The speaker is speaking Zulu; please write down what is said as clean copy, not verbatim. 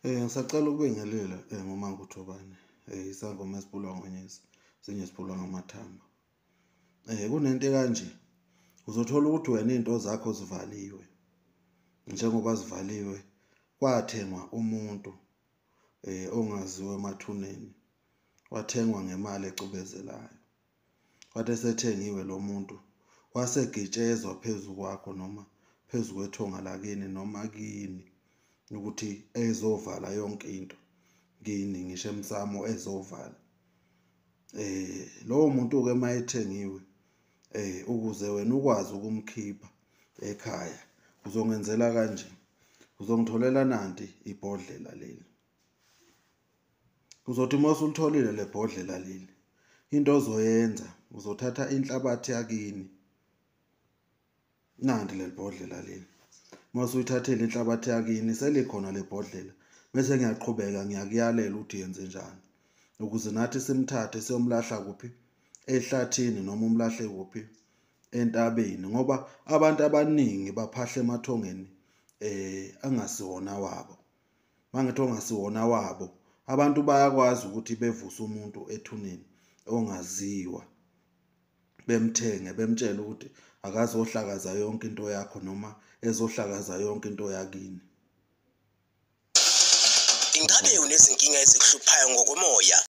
Ngisacela ukubingelela ngoManguthobane, isangoma esibhulwa ngonyezi, esinye sibhulwa ngamathambo. Kunento ekanje, uzothola ukuthi wena iy'nto zakho zivaliwe, njengoba zivaliwe kwathengwa umuntu ongaziwa emathuneni, wathengwa ngemali ecwebezelayo. Wathi esethengiwe lo muntu wasegitshezwa phezu kwakho noma phezu kwethonga lakini noma kini ukuthi ezovala yonke into kini, ngisho emsamo ezovala. Lowo muntu-ke uma ethengiwe ukuze wena ukwazi ukumkhipha ekhaya uzongenzela kanje, uzongitholela nanti ibhodlela leli. Uzothi uma usulitholile le bhodlela leli, into ozoyenza uzothatha inhlabathi yakini, nanti leli bhodlela leli. Uma usuyithathile inhlabathi yakini selikhona le bhodlela bese ngiyaqhubeka ngiyakuyalela ukuthi yenze njani ukuze nathi simthathe siyomlahla kuphi, ehlathini noma umlahle kuphi, entabeni, ngoba abantu abaningi baphahla emathongeni angasiwona wabo. Mangithi ongasiwona wabo, abantu bayakwazi ukuthi bevuse umuntu ethuneni ongaziwa, bemthenge bemtshele ukuthi akazohlakaza yonke into yakho noma ezohlakaza yonke into yakini. Ingabe unezinkinga ezikuhluphayo ngokomoya?